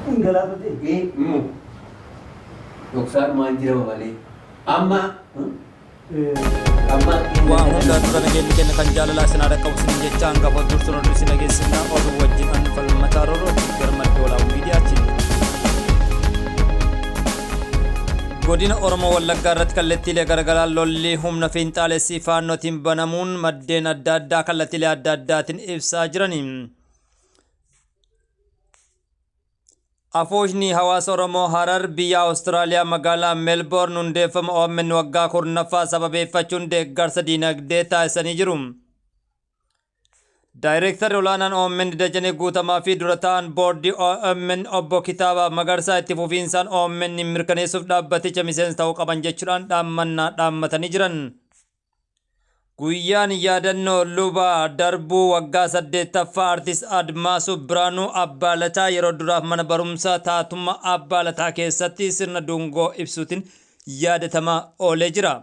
Hin galaafate. Dhoksaan maan jira malee. Amma amma Waan hundaa dura nageenyi kenna kan jaalalaa isin haadha qabu isin jecha hangafa dursuun oduu isin dhageessifna oduu wajjin an falmataa rorrooti gara madda walaabuu miidiyaati. Godina Oromoo Wallaggaa irratti kallattiilee garaagaraa lolli humna fiinxaalessii faannootiin banamuun maddeen adda addaa kallattiilee adda addaatiin ibsaa jirani. Afooshni hawaasa Oromoo Harar biyya Awustiraaliyaa magaalaa Meelboorn hundeeffama OMN waggaa 10ffaa sababeeffachuun deeggarsa diinagdee taasisanii jiru. Daayireektarri olaanaan OMN Dajanee Guutamaa fi dura ta'an boordii OMN obbo Kitaabaa Magarsaa itti fufiinsaan OMN mirkaneessuuf dhaabbaticha miseensa ta'uu qaban jechuudhaan dhaammannaa dhaammatanii jiran. Guyyaan yaadannoo Luba darbuu waggaa 8ffaa Artist Admaasuu Biraanuu Abbaa Lataa yeroo duraaf mana barumsaa Taatummaa Abbaa Lataa keessatti sirna dungoo ibsuutiin yaadatamaa oolee jira.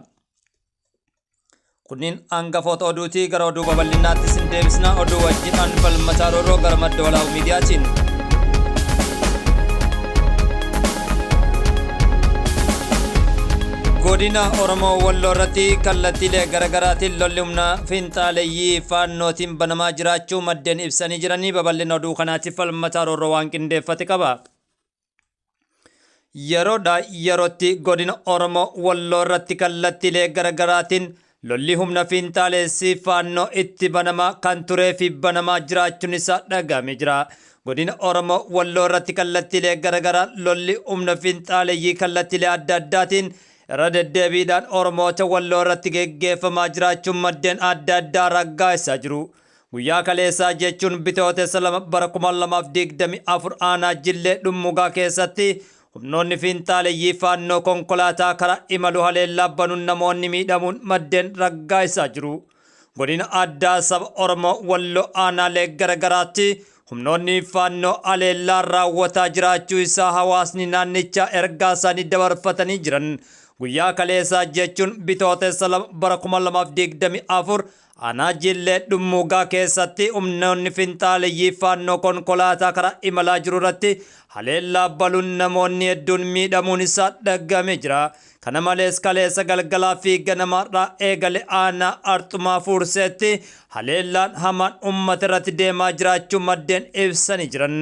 Kunniin hangafoota oduutii gara oduu babal'inaatti isin deebisna oduu wajjin an falmataa roorroo gara madda walaabuu miidiyaatiin. Godina Oromoo Walloo irratti kallattiilee garaagaraatiin lolli humna finxaaleyyii faannootiin banamaa jiraachuu maddeen ibsanii jiranii babal'ina oduu kanaatiif falmataa roorroo waan qindeeffate qaba. Yeroodhaa yerootti godina Oromoo Walloo irratti kallattiilee garaagaraatiin lolli humna fiinxaalessii faannoo itti banamaa kan turee fi banamaa jiraachuun isaa dhaga'amee jira. Godina Oromoo Walloo irratti kallattiilee garaagaraa lolli humna fiinxaaleyyii kallattiilee adda addaatiin irra deddeebiidhaan Oromoota Walloo irratti geggeeffamaa jiraachuun maddeen adda addaa raggaa'isaa jiru. Guyyaa kaleessaa jechuun bitootessa 2 bara 2024 aanaa Jillee Dhummugaa keessatti humnoonni fiinxaaleyyii faannoo konkolaataa karaa imalu haleellaa banuun namoonni miidhamuun maddeen raggaa'isaa jiru. Godina addaa saba Oromoo Walloo aanaalee garagaraatti humnoonni faannoo haleellaa raawwataa jiraachuu isaa hawaasni naannichaa ergaa isaanii dabarfatanii jiran. Guyyaa kaleessaa jechuun bitootessa 2 bara 2024 aanaa Jillee Dhummuugaa keessatti humnoonni finxaaleyyii faannoo konkolaataa karaa imalaa jiru irratti haleellaa baluun namoonni hedduun miidhamuun isaa dhaga'amee jira. Kana malees kaleessa galgalaa fi ganamarraa eegale aanaa Arxumaa Fuurseetti haleellaan hamaan uummata irratti deemaa jiraachuu maddeen ibsanii jiran.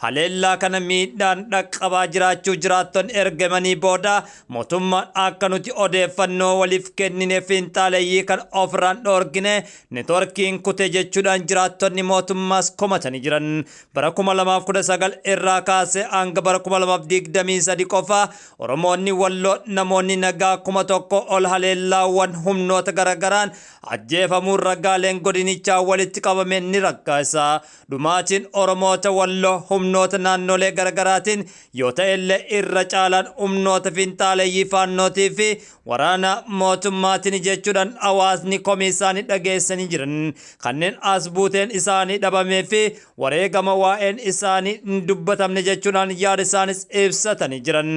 Haleellaa kana miidhaan dhaqqabaa jiraachuu jiraattonni ergamanii booda mootummaan akka nuti odeeffannoo waliif kennine fiinxaaleyyii kan ofirraan dhoorgine neetworkiin kute jechuudhaan jiraattonni mootummaas komatanii jiran. Bara 2019 irraa kaasee hanga bara 2023 qofa Oromoonni Walloo namoonni nagaa 1000 ol haleellaawwan humnoota garagaraan ajjeefamuun ragaaleen godinichaa walitti qabame ni raggaasa. Dhumaatiin Oromoota Walloo humnoota naannolee garagaraatiin yoo ta'ellee irra caalaan humnoota fiinxaaleyyii faannootii fi waraana mootummaatiin jechuudhaan hawaasni komii isaanii dhageessanii jiran. Kanneen as buuteen isaanii dhabamee fi wareegama waa'een isaanii hin dubbatamne jechuudhaan yaada isaanis ibsatanii jiran.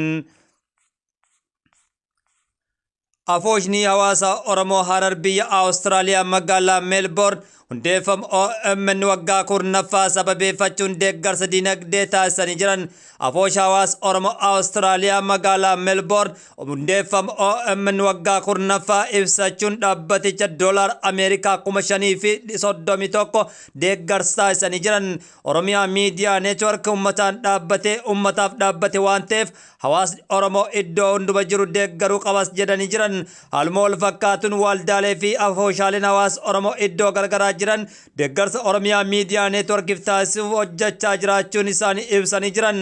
Afooshni hawaasa Oromoo Harar biyya Awustiraaliyaa magaalaa Meelboorn hundeeffama OMN waggaa 10ffaa sababeeffachuun deeggarsa diinagdee taasisanii jiran. Afoosha hawaasa Oromoo Awustiraaliyaa magaalaa Meelboorn hundeeffama OMN waggaa 10ffaa ibsachuun dhaabbaticha doolaara Ameerikaa 5,031 deeggarsa taasisanii jiran. Oromiyaa Miidiyaa Neetwork uummataan dhaabbatee uummataaf dhaabbate waan ta'eef hawaasni Oromoo iddoo hunduma jiru deeggaruu qabas jedhanii jiran. Haaluma wal fakkaatuun waldaalee fi afooshaaleen hawaasa Oromoo iddoo garagaraa jiran deeggarsa Oromiyaa Miidiyaa Neetworkiif taasisuuf hojjechaa jiraachuun isaanii ibsanii jiran.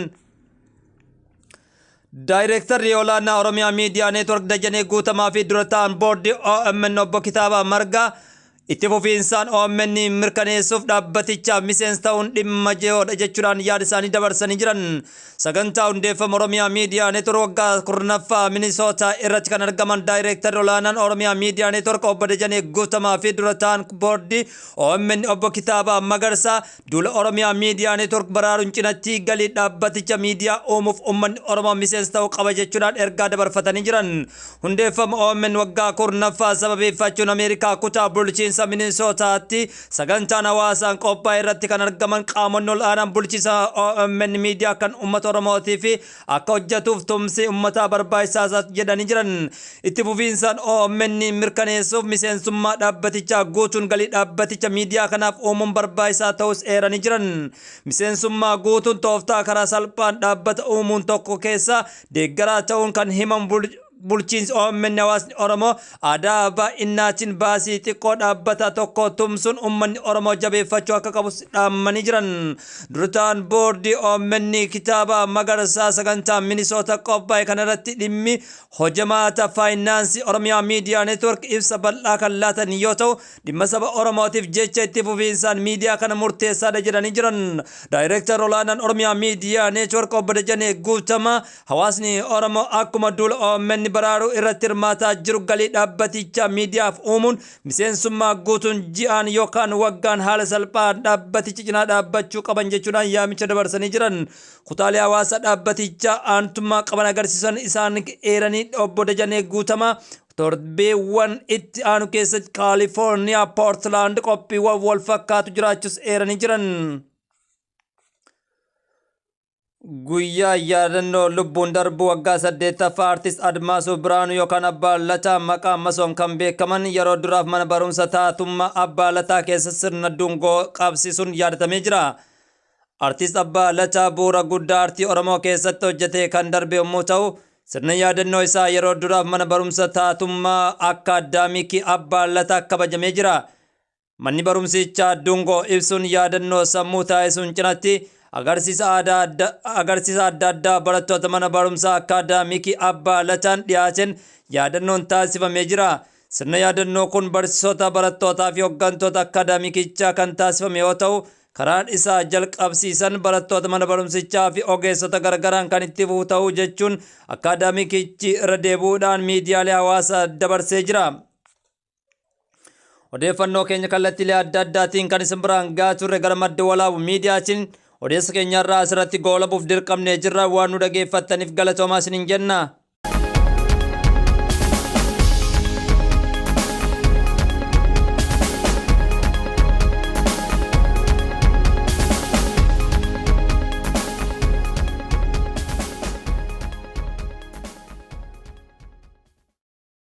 Daayireektarri olaanaa Oromiyaa Miidiyaa Neetwork Dajanee Guutamaa fi dura ta'an boordii OMN obbo Kitaabaa Margaa itti fufiinsaan OMN mirkaneessuuf dhaabbatichaaf miseensa ta'uun dhimma jihoodha jechuudhaan yaada isaanii dabarsanii jiran. Sagantaa hundeeffama Oromiyaa Miidiyaa Neetwork waggaa 10ffaa Minisootaa irratti kan argaman daayireektarri olaanaan Oromiyaa Miidiyaa Neetwork obbo Dajanee Guutamaa fi dura ta'an boordii OMN obbo Kitaabaa Magarsaa duula Oromiyaa Miidiyaa Neetwork baraaruun cinatti galii dhaabbaticha miidiyaa uumuuf uummanni Oromoo miseensa ta'uu qaba jechuudhaan ergaa dabarfatanii jiran. Hundeeffama OMN waggaa 10ffaa sababeeffachuun Ameerikaa kutaa bulchiinsa bulchiinsa Minisootaatti sagantaan hawaasaan qophaa'e irratti kan argaman qaamonni ol'aanaan bulchiinsa OMN miidiyaa kan uummata Oromootii fi akka hojjetuuf tumsi uummataa barbaachisaa jedhanii jiran. Itti fufiinsaan OMN mirkaneessuuf miseensummaa dhaabbatichaa guutuun galii dhaabbaticha miidiyaa kanaaf uumuun barbaachisaa ta'us eeranii jiran. Miseensummaa guutuun tooftaa karaa salphaan dhaabbata uumuun tokko keessa deeggaraa ta'uun kan himan bulchiinsi OMN, hawaasni Oromoo aadaa baay'inaatiin baasii xiqqoo dhaabbata tokko tumsuun uummanni Oromoo jabeeffachuu akka qabus dhaammanii jiran. Durataan boordii OMN Kitaaba Magarsaa sagantaa Minisoota qophaa'e kanarratti dhimmi hojamaata faayinaansii Oromiyaa Miidiyaa Neetwork ibsa bal'aa kan laatan yoo ta'u, dhimma saba Oromootiif jecha itti fufiinsaan miidiyaa kana murteessaadha jedhanii jiran. Daayireektar olaanaan Oromiyaa Miidiyaa Neetwork obbo Dajanee Guutamaa hawaasni Oromoo akkuma duula OMN baraaruu irratti hirmaataa jiru galii dhaabbaticha miidiyaaf uumuun miseensummaa guutuun ji'aan yookaan waggaan haala salphaan dhaabbaticha cinaa dhaabbachuu qaban jechuudhaan yaamicha dabarsanii jiran. Kutaalee hawaasa dhaabbatichaa aantummaa qaban agarsiisan isaan eeranii obbo Dajanee Guutamaa torbeewwan itti aanu keessatti Kaalifoorniyaa Poortlaand qophiiwwan wal fakkaatu jiraachuus eeranii jiran. Guyyaa yaadannoo lubbuun darbuu waggaa 8ffaa Artist Admaasuu Biraanuu yookaan Abbaa Lataa maqaa masoon kan beekaman yeroo duraaf mana barumsa taatummaa Abbaa Lataa keessa sirna dungoo qabsiisuun yaadatamee jira. Artist Abbaa Lataa bu'uura guddaa aartii Oromoo keessatti hojjetee kan darbe yommuu ta'u, sirna yaadannoo isaa yeroo duraaf mana barumsa taatummaa akka Addaamikii Abbaa Lataa kabajamee jira. Manni barumsichaa dungoo ibsuun yaadannoo sammuu taasisuun cinatti agarsiisa adda addaa barattoota mana barumsaa akkaadaamikii Abbaa Lataan dhiyaateen yaadannoon taasifamee jira. Sirna yaadannoo kun barsiisota, barattootaa fi hooggantoota akkaadaamikichaa kan taasifame yoo ta'u, karaan isaa jalqabsiisan barattoota mana barumsichaa fi ogeessota gargaraan kan itti fufu ta'uu jechuun akkaadaamikichi irra deebi'uudhaan miidiyaalee hawaasaa dabarsee jira. Odeeffannoo keenya kallattiilee adda addaatiin kan isin biraan gahaa turre gara Madda Walaabu miidiyaatiin odeessa keenyarraa asirratti goolabuuf dirqamnee jirra. Waan nu dhageeffattaniif galatoomaa isiniin jenna.